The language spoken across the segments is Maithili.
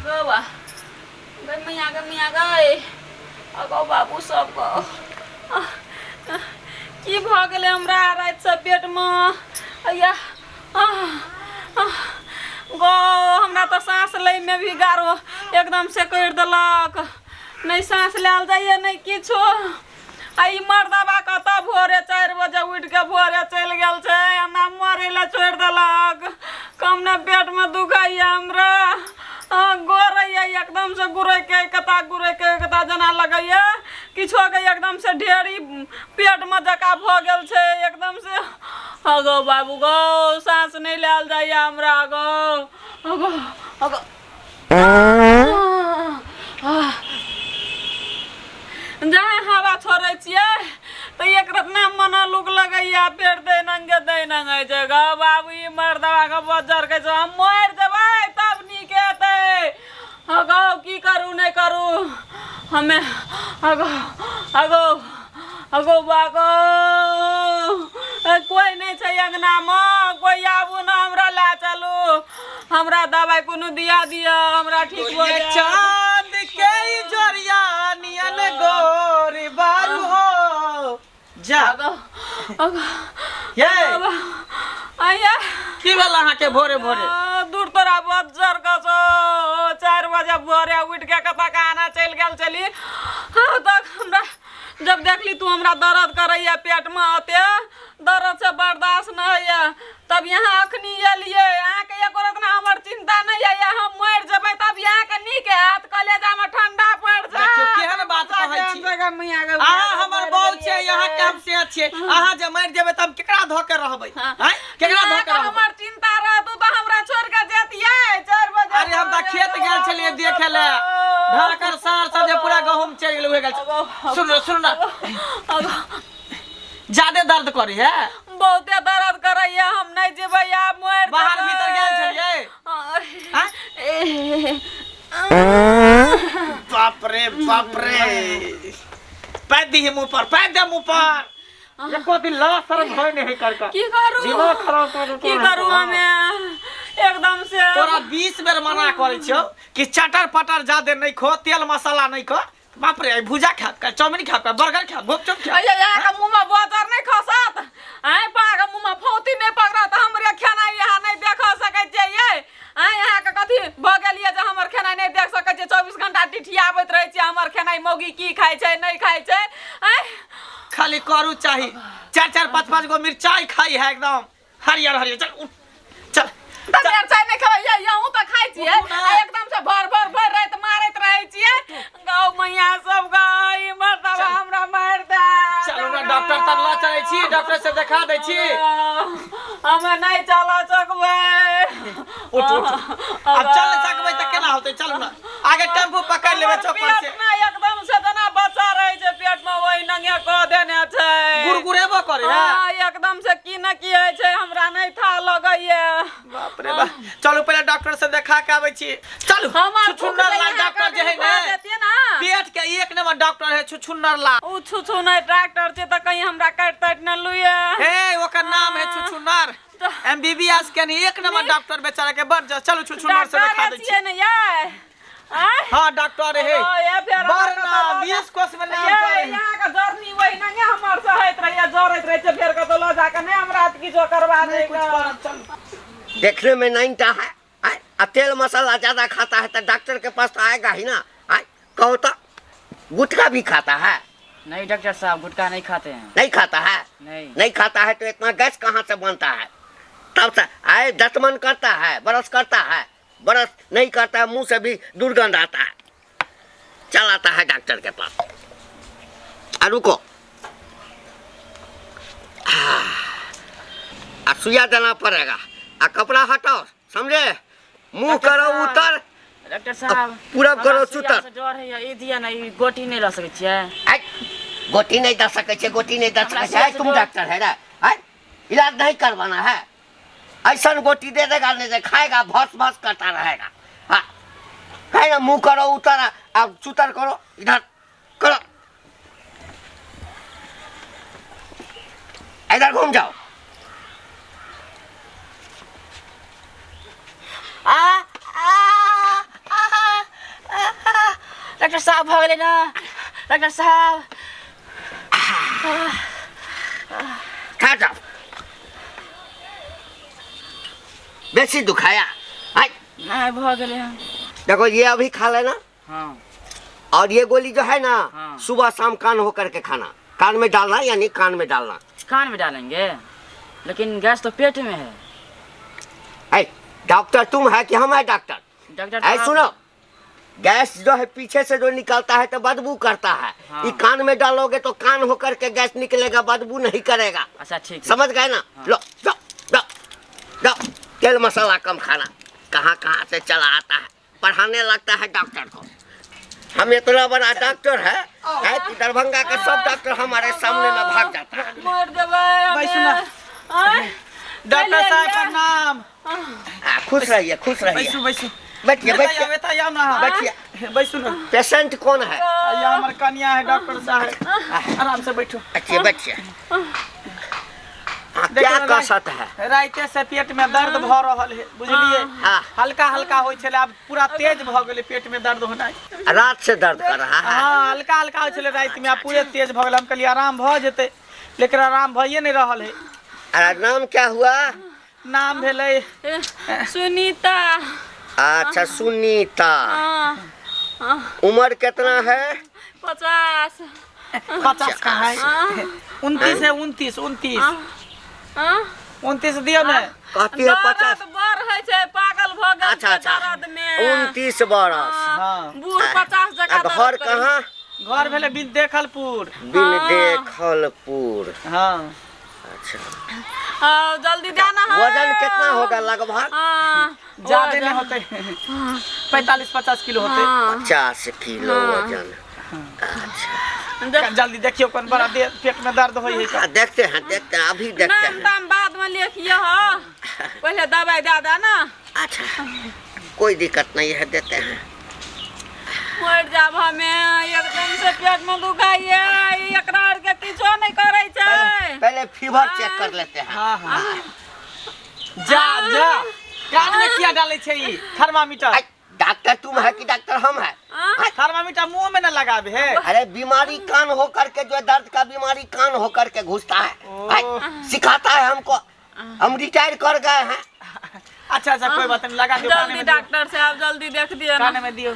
गौआ गै मैया, गै मैया, गै अगौ बाबू सब गौ, की भऽ गेलै हमरा रातिसँ पेटमे? अय्या गौ, हमरा तऽ साँस लैमे भी गारो एकदम से करि देलक, नहि साँस लायल जाइए नहि किछो। आ ई मर्दबा कतऽ भोरे 4 बजे उठि कऽ भोरे चलि गेल छै, हमरा मरै लए छोड़ि देलक। कम ने पेटमे दुखाइए हमरा, गोरैए एकदमसँ, गुरैके कता गुरैके कता जेना लगैए किछोके एकदमसँ ढेरी पेटमे जकाँ भऽ गेल छै एकदमसँ। अगौ बाबू गौ, साँस नहि लायल जाइए हमरा। गौ अगौ अगौ, जहाँ हवा छोड़ै छियै तऽ एक रतना मन लुक लगैया, फेर दै नंगे दै नंग होइ छै। गौ बाबू, ई मर्दवा के बज्जर कहै छै, हम मरि जेबै तब नीक हेतै। गौ, की करू नहि करू हमे? अगो अगो अगो बागो, कोइ नहि छै अङ्गनामे, कोइ आबू ने, हमरा लए चलू, हमरा दबाइ कोनो दिया दिअ, हमरा ठीक भऽ जायत। चांद के जोरिया नियन गोरी बारू हो जा। अगो अगो ये आया, की भेल अहाँके भोरे भोरे? दूर तोरा बज्जर कसो, 4 बजे भोरे उठि के कतऽ कहाँ चलि गेल छली? हाँ, तक हमरा जब देखली तू हमरा दर्द करैया पेटमे, अते दर्द से बर्दाश्त नहि होइया, तब यहाँ अखनी एलियै। अहाँके एको रत्ना हमर चिंता नहि होइया। हम मरि जेबै तब अहाँके नीक हैत, कलेजामे ठंडा पड़ि जायत। देखियौ केहन बात कहै छी अहाँ, हमर बहू छियै, अहाँ के हम से छियै। अहाँ जे मरि जेबै तब केकरा धऽ के रहबै? आँय, केकरा धऽ के रहबै? हमर चिंता रहतू तऽ हमरा छोड़ि के जेतियै 4 बजे? अरे, हम तऽ खेत गेल छलियै देखे ले, ढाकर सार सब जे पूरा गहूम चलि गेल, उहे गेल। सुन सुन ना, ज्यादे दर्द करी है? बहुते दर्द करैया, हम नहि जेबै आब, मरि बाहर भीतर गेल छलियै? छलियै। बाप रे बाप रे, पैर दी मुंह पर, पैर दे मुंह पर। एको दिन ला शर्म होय नहीं कर का। की करू? दिमाग खराब कर? की करू हमे एकदम से? तोरा 20 बेर मना करै छियौ कि चटर पटर जादे नहीं खो, तेल मसाला नहीं खो। बाप रे, भुजा खा, चाउमिन खा, बर्गर खा, गुपचुप खा। अये, यहाँ के मुँह में बजर नहीं खसत? आँय, पा के मुँह में फौती नहीं पकड़त? हमरे खेनाइ यहाँ नहीं देख सकै छियै? आँय, यहाँ के कथी भऽ गेलियै जे हमर खेनाइ नहीं देख सकै छियै? 24 घंटा टिठियाबैत रहै छियै, हमर खेनाइ मौगी की खाइ छै नहि खाइ छै। आँय, खाली करू चाही, चार चार पाँच पाँच गो मिरचाई खाई है एकदम हरियर हरियर। चल उठ, चल। तऽ मिरचाइ नहि खेबै? ये अहूँ तऽ खाइ छियै। उठू ना। आ एकदम से भर भर भर राति मारैत रहै छियै। गौ मैया सब गौ, मर्दबा हमरा मारि दे। चलू ना, डॉक्टर तर लऽ चलै छी, डॉक्टर से देखा दै छी। हमे नहि चलऽ सकबै। उठ उठ, आब चल नहि सकबै तऽ केना होतै? चलू ना, आगे टेम्पू पकड़ लेबै चौक पर से। पेट में एकदम से जेना बच्चा रहै छै पेट में, ओहि नंगे कऽ देने छै। गुरगुरेबो करे है? हाँ, एकदम से की न की होइ छै, हमरा नहि था लगैया। बाप रे बाप, चलू पहिले डॉक्टर से देखा के आबै छी, चलू। हमर छुछुन्नर लाल डॉक्टर जे है ने, देतियै ना पेट के एक नंबर डॉक्टर है छुछुन्नर लाल। ओ छुछु नहि डॉक्टर छै तऽ कहीं हमरा काटि ताटि ने लुए। हे, ओकर नाम है छुछुन्नर, एमबीबीएस के नहीं, एक नंबर डॉक्टर बेचारा के बड़। चलू, छुछुन्नर से देखा दै छी। छियै ने यै? आँय? हाँ, डॉक्टर है। ओ, ये फेर बड़ हमरा नाम कतौ 20 कोस में नाम ये चले। यहाँ के जरनी वही नंगे हमर सहैत रहैया, जरैत रहै छै, फेर कतौ लऽ जाके नहि हमरा किछो करवा नहीं दै। कुछ करब, चलू। देखने में नाइनटा है आय, आ तेल मसाला ज्यादा खाता है तो डॉक्टर के पास तो आएगा ही ना। आय, कहो तो गुटखा भी खाता है? नहीं डॉक्टर साहब, गुटखा नहीं खाते हैं। नहीं खाता है? नहीं। नहीं खाता है तो इतना गैस कहाँ से बनता है? तब से आए दतमन करता है, ब्रश करता है? ब्रश नहीं करता है, मुंह से भी दुर्गंध आता है। चल आता है डॉक्टर के पास। आ रुको, आ सुइया देना पड़ेगा। आ कपड़ा हटाओ, समझे? मुंह डॉक्टर करो साहब। उतर। डॉक्टर साहब, पूरब हमरा करो, सुइया सुतर। से डर है, ई दिया ना, ई गोटी नहीं ल सकै छियै? आय, गोटी नहीं दे सके छे, गोटी नहीं दे हमरा सके छे। आय, सुइया से तुम डर- डॉक्टर है ना? आय, इलाज नहीं करवाना है? ऐसा गोटी दे देगा नहीं तो खाएगा, भस भस करता रहेगा। हाँ, है ना? मुंह करो उतर, अब चुतर करो, इधर करो, इधर घूम जाओ। आ आ आ। डॉक्टर साहब भऽ गेलै ने डॉक्टर साहब। ठहर जाओ, बेसी दुखाया आय? नहि, भऽ गेलै हन। देखो, ये अभी खा लेना। हाँ। और ये गोली जो है ना, हाँ। सुबह शाम कान होकर के खाना, कान में डालना, यानी कान में डालना। कान में डालेंगे, लेकिन गैस तो पेट में है। ऐ डॉक्टर तुम है कि हम है डॉक्टर? डॉक्टर ऐ साहब। सुनो, गैस जो है पीछे से जो निकलता है तो बदबू करता है। हाँ। ये कान में डालोगे तो कान होकर के गैस निकलेगा, बदबू नहीं करेगा। अच्छा, ठीक है। समझ गए ना? लो, जाओ जाओ जाओ। तेल मसाला कम खाना। कहाँ कहाँ से चला आता है, पढ़ाने लगता है डॉक्टर को। हम इतना बड़ा डॉक्टर है कि दरभंगा का सब डॉक्टर हमारे सामने में भाग जाता है। मर जेबै। बैसू ना। आँय? डॉक्टर साहब, प्रणाम। खुश रहिए, खुश रहिए। बैसू, बैसू। बैठिए, बैठिए। बैठिए, आउ ना। बैठिए। बैसू ना। पेशेंट कौन है? ये हमर कनिया है डॉक्टर साहब, आराम से बैठो। बैठिए, बैठिए। हाँ, क्या देखो ना। कसत है? राइते से पेट में दर्द भऽ रहल है, बुझलिए? हाँ। हल्का हल्का होइ छलै, आब पूरा तेज भऽ गेलै पेट में दर्द होनाइ। रात से दर्द कर रहा है? हाँ, हल्का हल्का होइ छलै राति में, आब पूरे तेज भऽ गेल। हम कहलियै आराम भऽ जेतै, लेकिन आराम भइए नहि रहल है। अरे, नाम क्या हुआ? नाम भेलै सुनीता। अच्छा, सुनीता। हाँ हाँ। उम्र कितना है? 50। 50 कहाँ है? 29 है, 29, 29। हाँ। 29 दियौ ने। कहती है 50। दर्द बड़ होइ छै, पागल भऽ गेल अच्छा छै अच्छा दर्द मे। 29 बरस। हाँ। बूढ़ 50 आ जगह घर दर्द करै। कहाँ? घर भेलै बिन देखलपुर। बिन देखलपुर। हाँ। अच्छा। हाँ, जल्दी देना है। वजन कितना होगा लगभग? हाँ। ज्यादा नहीं होते, 45-50 किलो होते। हाँ। 50 किलो वजन, अच्छा। जल्दी देखियो, कोन बड़ा देह पेट में दर्द होइ है। हाँ, देखते हैं, देखते हैं, अभी देखते नाम हैं। ताम बाद में लिखिए हो, पहले दवाई दे दे ना। अच्छा, कोई दिक्कत नहीं है, देते हैं। मर जाब हमे, एकदम से पेट में दुखाइए। एकरा आर के किछो नहीं करै छै। पहले, पहले फीवर चेक कर लेते हैं। हाँ हाँ, जा जा, कान में किया डालै छै ई थर्मामीटर? आई, डॉक्टर तुम है कि डॉक्टर हम है? थर्मामीटर मुंह में न लगाबे है। अरे, बीमारी कान होकर के जो है, दर्द का बीमारी कान होकर के घुसता है। आई, सिखाता है हमको। हम रिटायर कर गए हैं। अच्छा अच्छा, कोई बात नहीं, लगा दियो कान जल्दी में दियो। डॉक्टर साहब, जल्दी देख दिए ना। कान में दियो।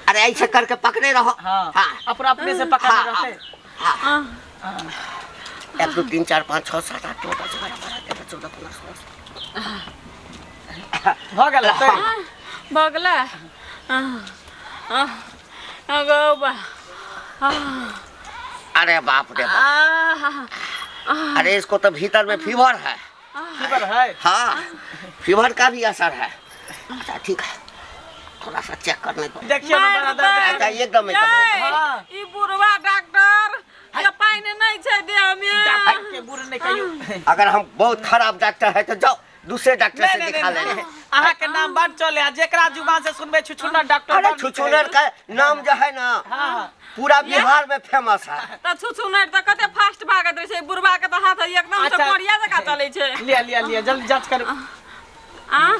अरे, ऐसे करके पकड़े रहो। हाँ। हाँ। अपना अपने से पकड़ हाँ, रहते। हाँ। एक, दो, तीन, चार, पाँच, छः, सात, आठ, नौ, 10, 11, 12, 13, 14, 15, 16। भऽ गेल हेतै। भऽ गेलै। गौ बा। अरे बाप रे बाप! अरे, इसको तो भीतर में फीवर है। फीवर है? हाँ, फीवर का भी असर है। अच्छा, ठीक है, थोड़ा सा चेक करने दो। देखियो ना, बड़ा दर्द है। अच्छा, एकदम एकदम होगा। हाँ। ई बुढ़वा डॉक्टर के पानि नहि छै देह में। डॉक्टर के बुढ़ नहीं कहियो। अगर हम बहुत खराब डॉक्टर है तो जाओ, दूसरे डॉक्टर नहीं से नहीं दिखा नहीं लेंगे। अहाँ के नाम बड़ चले आ, जेकरा जुबान से सुनबै छुछुनर डॉक्टर अरे, बड़ नीक है। छुछुनर का नाम जो है ना, हाँ। पूरा बिहार में फेमस है। तऽ छुछुनर तऽ कते फास्ट भागैत रहै छै, बुढ़वा के तऽ हाथ एकदम से अच्छा। कोरिया जकाँ चलै छै। लिया लिया लिया, जल्दी जांच करू। आ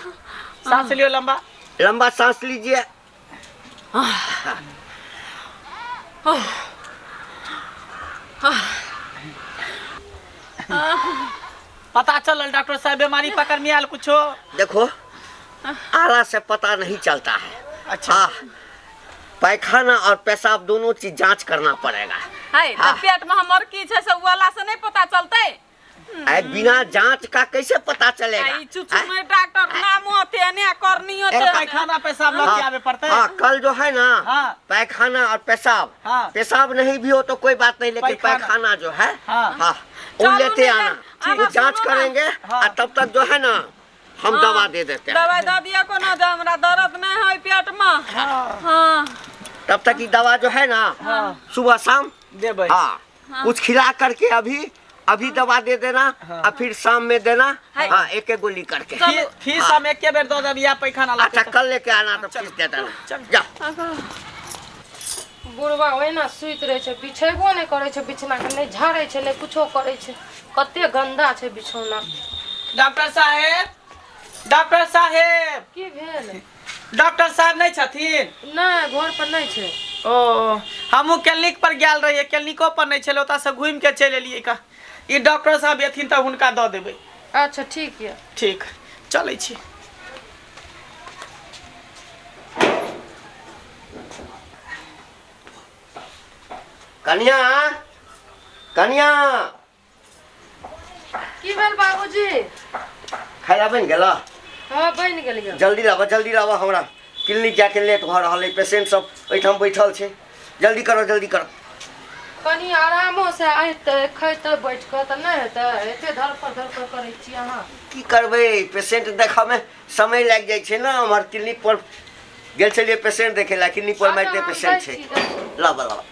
सांस लियो लंबा। लंबा सांस लीजिए। पता चलल डॉक्टर साहब, बीमारी पकड़ में आयल कुछो? देखो, आला से पता नहीं चलता है। अच्छा। हाँ, पैखाना और पेशाब दोनों चीज जांच करना पड़ेगा। है तऽ हाँ। पेट में हमर की छै से वाला से नहीं पता चलतै? अरे, बिना जांच का कैसे पता चलेगा? आ ई छुछुनर डॉक्टर नामो तेने करनियो ए, तेने। पैखाना पेशाब लऽ के आबे पड़तै? हाँ, कल जो है ना, हाँ। पैखाना और पेशाब। हाँ। पेशाब नहीं भी हो तो कोई बात नहीं, लेकिन पैखाना। पैखाना जो है, हाँ। हाँ, वो चलो लेते नहीं, आना। आना, वो जांच सुनो ना। करेंगे हाँ। और तब तक जो है ना, हम दवा दे देते हैं। दवाई दऽ दिअ कोनो जे हमरा दर्द नहीं है पेट में। हाँ। तब तक की दवा जो है ना, हाँ। सुबह शाम। देबै। हाँ, कुछ खिला करके अभी अभी दवा दे देना हाँ। और फिर शाम में देना। है। हाँ, एक एक गोली करके। फीस हम एके बेर दऽ देब या पैखाना लऽ के। अच्छा, कल लेके आना तो फीस दे देना। चलो। जा। बुढ़बा ओहिना सुति रहै छै, बिछेबो नहि करै छै बिछौनाके, नहि झाड़ै छै, नहि कुछो करै छै। कते गन्दा छै बिछौना। डॉक्टर साहेब, डॉक्टर साहेब। की भेल? डॉक्टर साहब नहि छथिन? नहि, घर पर नहि छै। ओ हमहूँ क्लिनिक पर गेल रहियै, क्लिनिको पर नहि छलै, ओतऽसँ घुमि के चलि एलियै। का ई डॉक्टर साहब एथिन तऽ हुनका दऽ देबै। अच्छा ठीक यऽ। ठीक, चलै छी। कनिया, कनिया। की भेल बाबूजी? खाना बनि गेल? हाँ बनि गेल यऽ। जल्दी लाबऽ, जल्दी लाबऽ, हमरा क्लिनिक जाके लेट भऽ रहल अइ, पेशेंट सब एहिठाम बैठल छै। जल्दी करो, जल्दी करो। कनि आरामो से अयतै खैतै बैठ कऽ तऽ नहि हेतै? एते धड़फड़ धड़फड़ करै छी अहाँ। की करबै, पेशेंट देखऽमे समय लागि जाइ छै ने। हमर क्लिनिक पर गेल छलियै पेशेंट देखै लए, क्लिनिक पर अच्छा, मारिते हम पेशेंट जाइ छै। छी, जाइ छी। लाबऽ लाबऽ,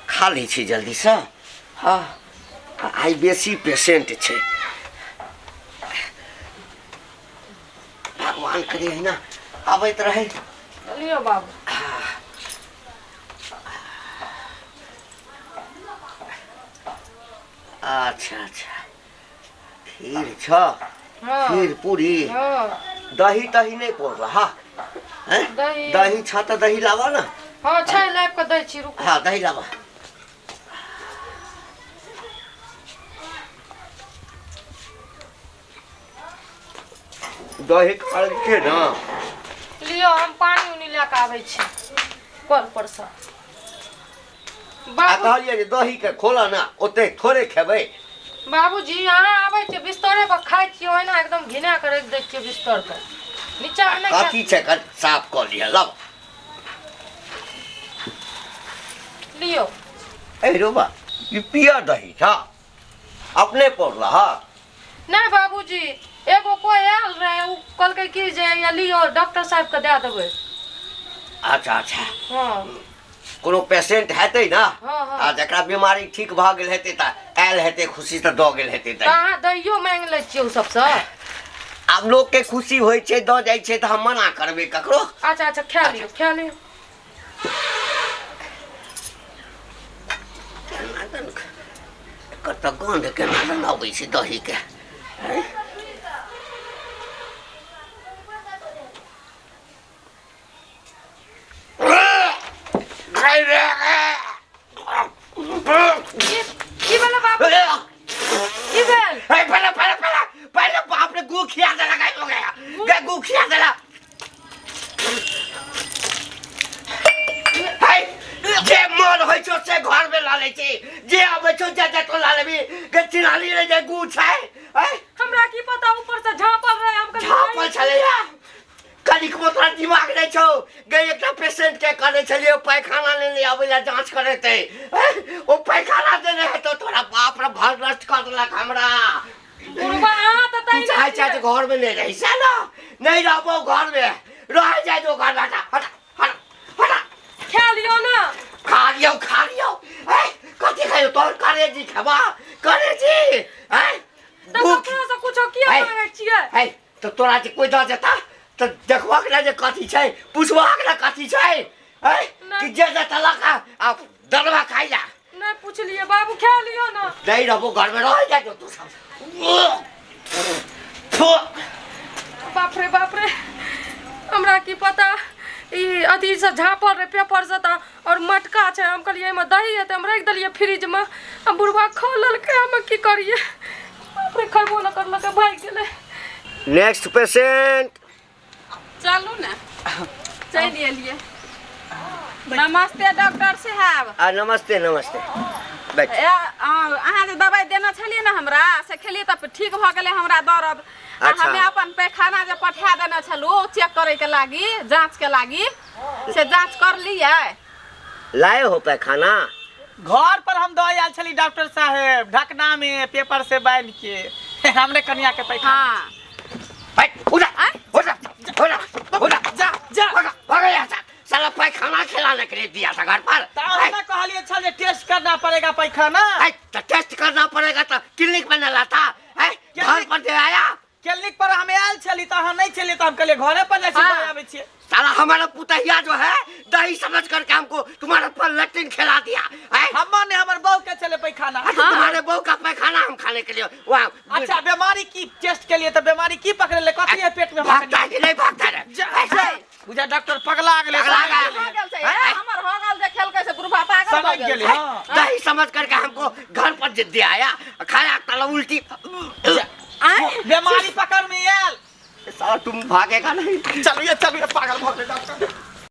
खा लै छी जल्दीसँ। हँ, आइ बेसी पेशेंट छै। भगवान करे अहिना आबैत रहै। लियौ बाबू। अच्छा अच्छा, खीर छ? हाँ। खीर पूरी। हाँ। दही तही नहि पौरला? हा, हैं? दही। दही छ तऽ दही लाबऽ ने। हाँ छै, लाबि कऽ दै छी, रुकू। हाँ, दही लाबऽ। दही खा लै छियै ने। लियौ, हम पानि उनी लए कऽ आबै छी कल पर सँ। आ बाबू, कहलियै जे दही के खोलऽ ने, ओते थोड़े खेबै। बाबूजी, अहाँ आबै छियै बिस्तरे पर खाइ छियै, ओहिना एकदम घिना कऽ राखि दै छियै बिस्तर के नीचा मे। नहि कथी छै, कथी साफ कऽ लिअ, लाब। लियौ। ए रोबा, ई पियर दही छ, अपने पौरला? हा। नहि बाबूजी, एगो कोइ आयल रहै, ओ कहलकै कि जे या लियौ, डॉक्टर साहबके दए देबै। अच्छा अच्छा। हँ। कोनो पेशेंट हेतै ने। हाँ, हाँ। आ जकरा बीमारी ठीक भऽ गेल हेतै तऽ आयल हेतै खुशी तऽ दऽ गेल हेतै तऽ दही। अहाँ दहियो मांगि लै छियै ओ सबसँ। आब लोकके खुशी होइ छै, दऽ जाइ छै, तऽ हम मना करबै ककरो? अच्छा अच्छा, खा लियौ, खा लियौ। केना दन एकर तऽ गन्ध केना दन अबै छै दहीके, आँय? की की भेलै बाबू, की भेल? ए, पहले पहले पहले पहले, बाप रे, गु खिया देला, गाय हो गया गे, गु खिया देला। हे, जे मन होइ छौ से घर में ला लै छी, जे अबै छौ जे जेतो ला लेबी। गे, चिन्हाली रे जे गु छै, हैं? हमरा की पता, ऊपर से झाँपल रहे, हम कहलियै झाँपल छलैया। कनिकबो तोरा दिमाग नहि छौ गे? एकटा पेशेंट के कहने छलियै पैखाना लेने आबै लए, जाँच करेतै, ओ पैखाना देने हेतौ। तोरा बाप रे, भर नष्ट कऽ देलक हमरा। बुढ़बा अहाँ तऽ तू तहिना चाहै छै जे छियै। घर में नहि रही से ने नहि रहबो घर में, रह जाय जो घर में। हटा हटा हटा हटा। खा लियौ ने। खा लियौ, खा लियौ। ए, कथी खाइयौ? तोहर करेजी खेबा, करेजी? हैं? तऽ भूख ककरो से कुछो किया है। मांगै छियै? है, तऽ तोरा जे कोइ दऽ जेता तऽ देखबक ने जे कथी छै, पुछबहक ने कथी छै, है? कि जे जेता लऽ कऽ आ दरवा खाइ ला। नहि पुछलियै बाबू, खा लियौ ने। नहीं रहबो घर में, रह जाय तू सब। थू। बाप रे बाप रे, हमरा की पता, ई अथी से झाँपल रहे पेपर से तऽ और मटका छै। हम कहलियै एहिमे दही हेतै, हम राखि देलियै फ्रिजमे, आ बुढ़बा खा लेलकै। हम की करियै? बाप रे, खयबो नहि करलकै, भागि गेलै। Next patient. चलू ने, चलि एलियै। नमस्ते डॉक्टर साहब। आ नमस्ते नमस्ते, बैठ। ए, अहाँ जे दबाइ देने छलियै ने हमरा, से खेलियै तऽ ठीक भऽ गेलै हमरा दर्द। आ अच्छा। हमे अपन पैखाना जे पठा देने छलहुँ चेक करैके लागी, जाँचके लागी, से जाँच करलियै? लाए हो पैखाना? घर पर हम दऽ आयल छली डॉक्टर साहेब, ढकना में पेपर से बांधि के, हमरे कनिया के पैखाना। हाँ। हट, उठा। आँय? उठा उठा उठा। जा जा। भागा भागा यहाँ से। साला पैखाना खिलाने के लिए दिया था घर पर। तऽ हमरा कहलियै छल जे टेस्ट करना पड़ेगा पैखाना। ऐ, तो टेस्ट करना पड़ेगा तो क्लिनिक में न लाता है, घर पर दे आया? क्लिनिक पर हम आयल छली तऽ अहाँ नहि छलियै, तऽ हम कहलियै घरे पर जाइ छी। हाँ। दऽ आबै छियै। साला हमारा पुतहिया जो है दही समझ करके हमको तुम्हारा पर लैट्रिन खिला दिया है। हमर ने, हमर बहू के छलै पैखाना। अरे, तुम्हारे बहू का पैखाना हम खा खाने के लिए वहाँ। अच्छा, बीमारी की टेस्ट के लिए तऽ बीमारी की पकड़े ले, कथी है पेट में? भागता है कि नहीं भागता है? जा, बुझा डॉक्टर पगला गेलै। पगला गेलै। हो गेल छै, ए, हमर हो गेल जे खेलकै से बुढ़बा पागल भऽ सनकि गेल। गेलै, हँ। दही समझ करके हमको घर पर दे आया, खाया तला उल्टी। आँय? बीमारी पकड़ में आयल। साला तुम भागेगा नहीं। चलू ये, चलू ये, पागल भऽ गेलै डॉक्टर।